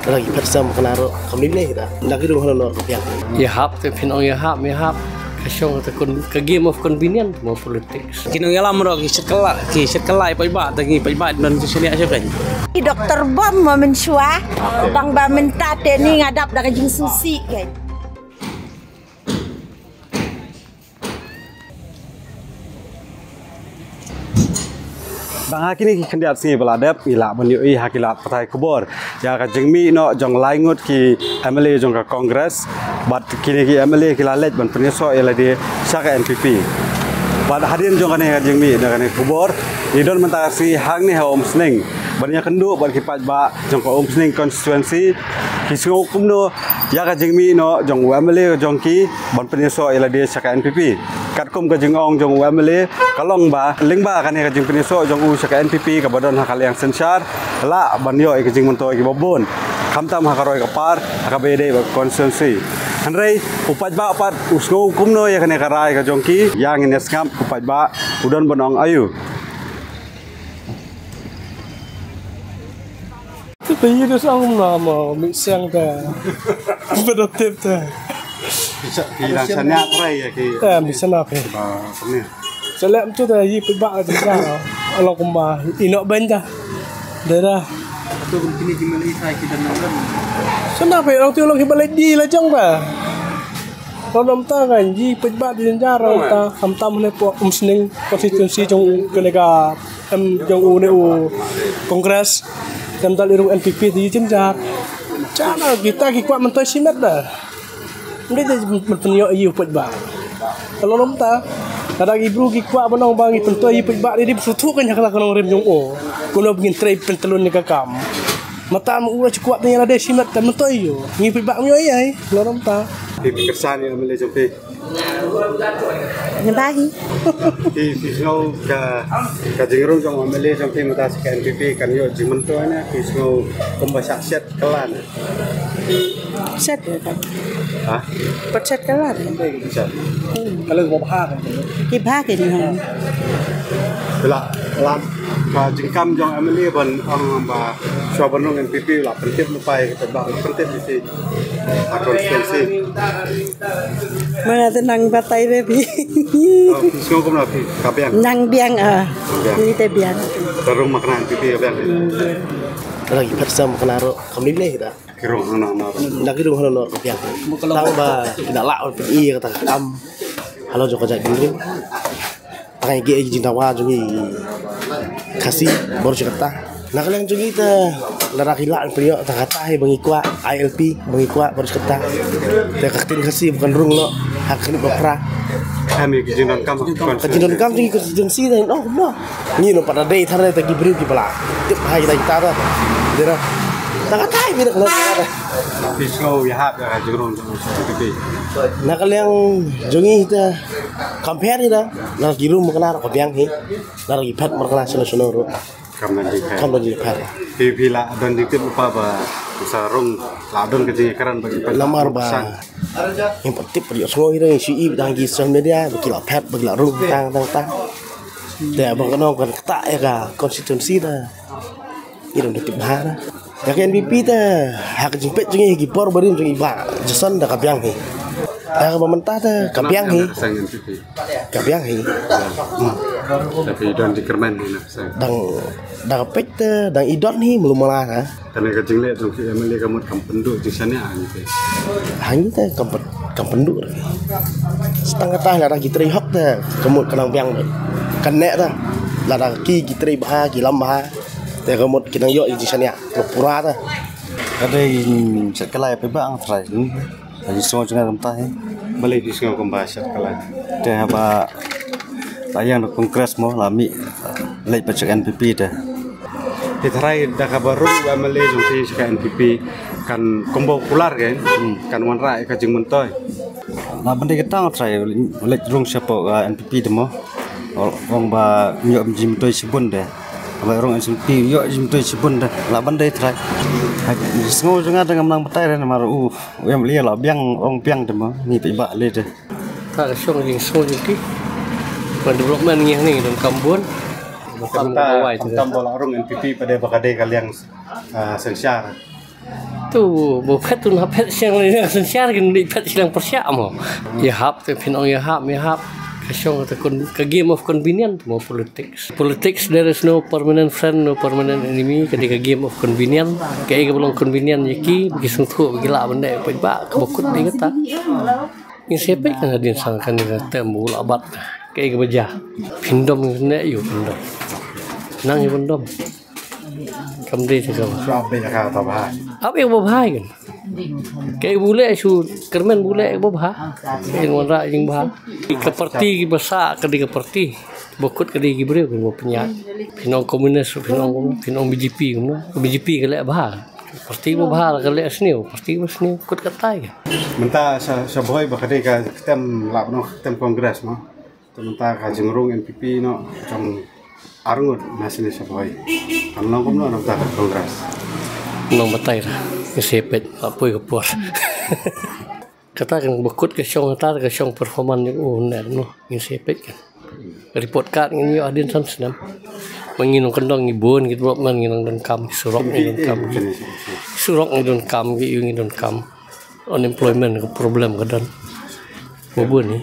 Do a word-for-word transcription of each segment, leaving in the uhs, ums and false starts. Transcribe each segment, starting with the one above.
Lagi phet sam kena ro kam ni leh da. Lagi dong hano no ka piang. Ïahap te phin ong ïahap, ïahap. Ka shong te kon-, ka game of convenience mo politics. Ki nongïalam ruh ki shet kylla, ki shet kylla ïa paidbah, te ngi paidbah don tu shet ïa shet kan. I doktor bom mo mynshuwa, bang ba mynta te ni nga dap da ka jingsngewsih kan. Bad ha kine ki khyndiat sngi ba la dep, ngi lah ban ïohi ha ki lad pathai khubor ïa ka jingmih noh jong lai ngut ki M L A jong ka Congress. Bad kine ki M L A ki la leit ban pynïasoh ïa lade sha ka N P P. Bad hadien jong kane ka jingmih na kane ka khubor, ngi don mynta ka sngi hangne ha Umsning ban ïakynduh bad ki paidbah jong ka Umsning constituency, ki sngew kumno ïa ka jingmih noh jong u M L A jong ki ban pynïasoh ïa lade sha ka N P P. Katkum ka jingong jong u M L A, ka long ba lyngba kane ka jingpynïasoh jong u sha ka N P P kaba don ha ka liang synshar, lah ban ïoh ïa ka jingmyntoi kiba bun, khamtam ha ka roi ka par, ha kaba ïadei bad ka constituency. Hynrei u paidbah pat u sngew kumno ïa kane ka rai ka jong ki? Ïa ngin ïa sngap u paidbah u don ban ong aïu. Te te yi de sang na ma mi seng te. Ba da tip te. Ki dang shaniah prai ïa ki. Eh, mi sana phe. Ba, kumne. Sa lem tu te yi phi ba te sa. Alo kumba ino ben ta. De da. Tu kum kini ki mali sai ki dan nan. Sana phe ong tu lo ki balai di la jong ta. Ron ym ta kan yi phi ba di jar ong ta. Khamtam ne po Umsning constituency jong u kene ka em jong u ne u Congress. Tem dal iru N P P di jynjar. Chana kita ki kwah myntoi shimet da. Ngi de mynpynïoh ïa u paidbah. Ka long mynta lada ki bru ki kwah ban ong ba ngi pyntoi ïa u paidbah, de dei pyrthuh kan ïa ka nongrim jong u. Kumno ba ngin trei pyntlun ïa ka kam. Mynta ma u la shu kwah te ïa lade shimet te myntoi ïa u. Ngi paidbah ngim ïoh ei ei. Ka long mynta. Phi phi kyrsan ïa M L A jong phi. Ngi bha hi. Phi phi sngew ka ka jingrung jong M L A jong phi mynta sha ka N P P kan ïoh jingmyntoi ne phi sngew kumba shah shet kylla ne? Shet ïa ka. Ha? Pat shet kylla ne? Shet. Ka lei ba bha ka. Ki bha ki ni ha. Phi la la ka jingkam jong M L A ban ong ba shuwa ban rung N P P la pyntip lypa ïa ka paidbah, pyntip ïa ki ha constituency. Mana te nang batai re phi. Oh, phi sngew kumno phi? Ka biang? Nang biang, ah. Biang. Phi te biang. Ka rung ma kane N P P ka biang. Hmm, biang. Lagi phet sam kane ruh kam ni leh da. Ki rung hano hano. Da ki rung hano hano ka biang. Tang ba ki da lah ban pyni ïa kata ka kam halor jong ka jaitbynriew. Tang ïa ki jingdawa jong ngi Khasi bor shi katta. Na ka liang jong ngi te lada ki lah ban pynïoh tang kata hi ba ngi kwah I L P ba ngi kwah bor shi katta. Te ka ktien Khasi ba kan rung noh ha ka khyndit ba phra. Em ïa ki jingdonkam ka jingdonkam jong ngi constituency te noh noh. Ngi noh pat da dei thar te ki briew kiba la tip ha ïa kita te. Dei na tang kata hi ba ngi kwah. Phi sngew ïahap ïa ka jingrung jong ngi. Na ka liang jong ngi te compare hi da na ki rung ma kane ruh ka biang hi. Lada ki phet markala shano shano ruh. Kam don jingphet. Kam don jingphet. Phi phi la don jingtip lypa ba sa rung la don ka jingkren ba ki phet. Namar ba ngim pat tip ba ïohsngew ïa ki shu i ba dang ki social media ba ki la phet ba ki la rung tang tang tang. Te ba kano kan kata ïa ka constituency da. Ngi dang tip bha da. Ïa ka N P P te ha ka jingpeit jong ngi ki por barim jong ngi ba Jason da ka biang hi. Ïa kaba mynta te ka biang hi. Ka biang hi. Hmm. Tapi don jingkyrmen hi na ka seng. Dang dang peit te dang i don hi mlu mala ha. Kane ka jingleh jong ki M L A ka mut kam pynduh jingshaniah ha ngi te. Ha ngi te kam pyn- kam pynduh. Tang kata lada ki trei hok te ka mut ka nang biang. Kane te lada ki ki trei bha ki lam bha. Te ka mut ki nang ïoh ïa jingshaniah pura pura te. Ka dei shet kylla ïa phi ba ang trai. Ka jingsngew jong nga kumta hi. Balei phi sngew kumba shet kylla? Te haba la ïeng na Congress mo la mih leit pat sha N P P te. Phi tharai da kaba rung u M L A jong phi sha ka N P P kan kumba kular kein kan wanrah ïa ka jingmyntoi. Lah ban dei kata nga tharai leit rung shapoh ka N P P te mo. Ong ba ym ïoh jingmyntoi shibun de. Ba rung N P P ïoh jingmyntoi shibun de. Lah ban dei tharai. Sngew jong nga te ngam nang batai re namar u M L A la biang ong biang te mo. Ngi phi ba le te. Ka ka shong jingsngew jong ki. Ban development ngi hangne ngi donkam bun. Donkam ba la rung N P P pat de ba ka dei ka liang synshar. Tu ba phet tu na phet seng le na sensar kin di phet seng persia mo. Ïa hap te phin ong ïa hap ïa hap. Ka shong ka, ka game of convenience mo politics. Politics, there is no permanent friend, no permanent enemy. Ka di ka game of convenience. Ka ïa ka ba long convenient ïa ki, ki sngewthuh ba ki lah ban dei peit ba ka ba kut di kata. Ngin sep peit kan hadien sang kan ka tem bu lah bat. Ka ïa ka ba ja. Phin dom ne ïa phin dom. Nang ïa phin dom. Kam dei te ka ba. Shu ap beit ka ta bha. Ap ïa ba bha kan. Ka ïa bu leh shu kyrmen bu leh ba bha. Ïa wanrah ïa ba bha. Ka parti ki ba sah ka di ka parti. Ba kut ka di ki briew kan ba pynïaid. Phin ong komunis, phin ong, phin ong B J P kumno. B J P ka leh bha. Parti ba bha ka leh sniew, parti ba sniew kut ka tai. Mynta sa sa bhoi ba ka dei ka tem lah ba no tem Congress mo. Te mynta ka jingrung N P P no jong arngut na sini sa bhoi. Kan long kumno na bynta ka Congress. Nong batai ra. Ka sepet la poi ka por. Kata kan ba kut ka shong kata ka shong performance jong u ne no. Ngin sepet kan. Report card ngin ïoh hadien san snem. Ma ngin nong kendong ngi bun ngi development ngin nong don kam ki surok ngi don kam. Surok ngi don kam ki yu ngi don kam. Unemployment ka problem ka don. Ba bun ni.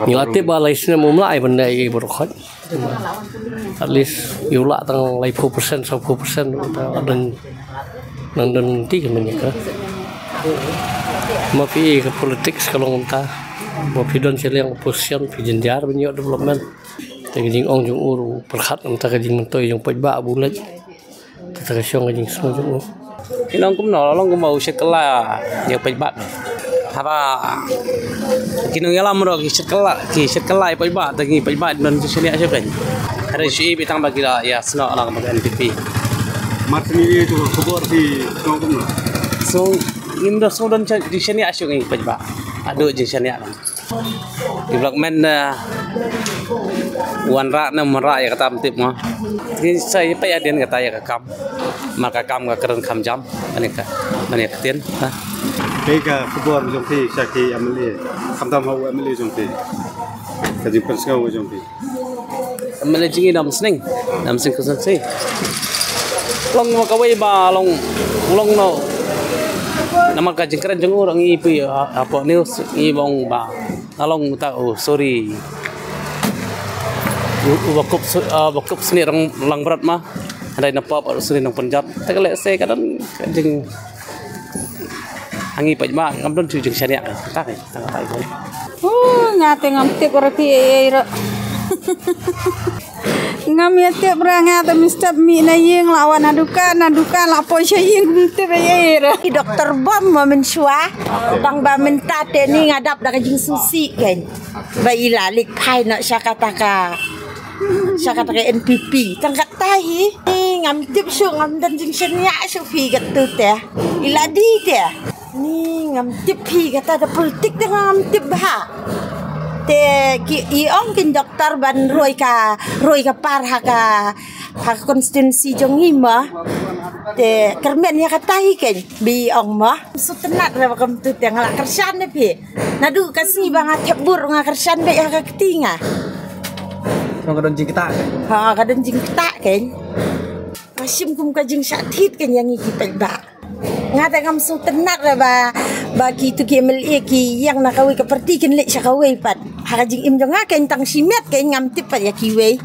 Ngi la tip ba lai snem um la ai ban dei i ba khot. At least ïa u lah tang lai phew percent, saw phew percent, nang don, nang don ti kan mynta ka. Ma phi ka politics ka long mynta. Ma phi don sha liang opposition, phi jynjar ban ïoh development. Te ka jingong jong u ruh pyrkhat mynta ka jingmyntoi jong paidbah ba u leit. Te ka shong ka jingsngew jong u. Ki long kumno, long kumba u shet kylla ïa paidbah. Haba ki nongïalam ruh ki shet kylla, ki shet kylla ïa paidbah, te ngi paidbah don jingshaniah shuh kan. Hynrei shu i beit tang ba ki la ïa snoh lang bad N P P. Mat ngi ïa tu khubor ki long kumno. So ngim da so don jingshaniah shuh ngi paidbah. Haduh jingshaniah lang. Development na wanrah na wanrah ïa kata ym tip mo. Ngi sa ïa peit hadien kata ïa ka kam. Ma ka kam ka kren kham jam. Mane ka, mane ka ktien. Ha. Peit ka khubor jong phi sha ki M L A. Khamtam ha u M L A jong phi. Ka jingpynsngew jong phi. M L A jong ngi Dam Sning. Dam Sning constituency. Long ma kawei ba long, long no. Namar ka jingkren jong u ngi phi ha, hapoh news ngi bong ba. Nga long uta u Suri. U, u ba kup su-, ah, ba kup snieh Rong Langbrot ma. Hynrei na pop u Suri Nongpynjot. Te ka lehse ka don ka jing, ha ngi paidbah ngam don shuh jingshaniah. Kata ka, kata ka. Oh, nga te ngam tip ruh phi ei ei ruh. Ngam ïa tip ruh nga te mynstep mih na ïing la wan na dukan, na dukan la poi sha ïing ngam tip ei ei ruh. I Doktor Bom ma mynshuwa. Tang ba mynta te ni nga dap da ka jingsngewsih kan. Ba i la leit phai noh sha kata ka, sha kata ka N P P. Tang kata hi. Ni ngam tip shuh, ngam don jingshaniah shuh phi katu te. I la dei te. Ni ngam tip phi kata da politik te ngam tip bha. Te ki i ong kin doktor ban roi ka, roi ka par ha ka, ha ka konstituensi jong ngi ma. Te kyrmen ïa kata hi kan bi ong ma. Sngewtynnat re ba kumtu te nga la kyrshan ne phi. Naduh ka sngi ba nga thep bur nga kyrshan beit ha ka kti nga. Ka don jingktah. Ha, ka don jingktah kan. Ka shim kum ka jingshah thied kan ïa ngi ki paidbah. Nga te ngam sngewtynnat re ba, ba kitu ki M L A ki ïeng na kawei ka parti kin leit sha kawei pat. Ha ka jingim jong nga kan tang shimet kan ngam tip pat ïa kiwei.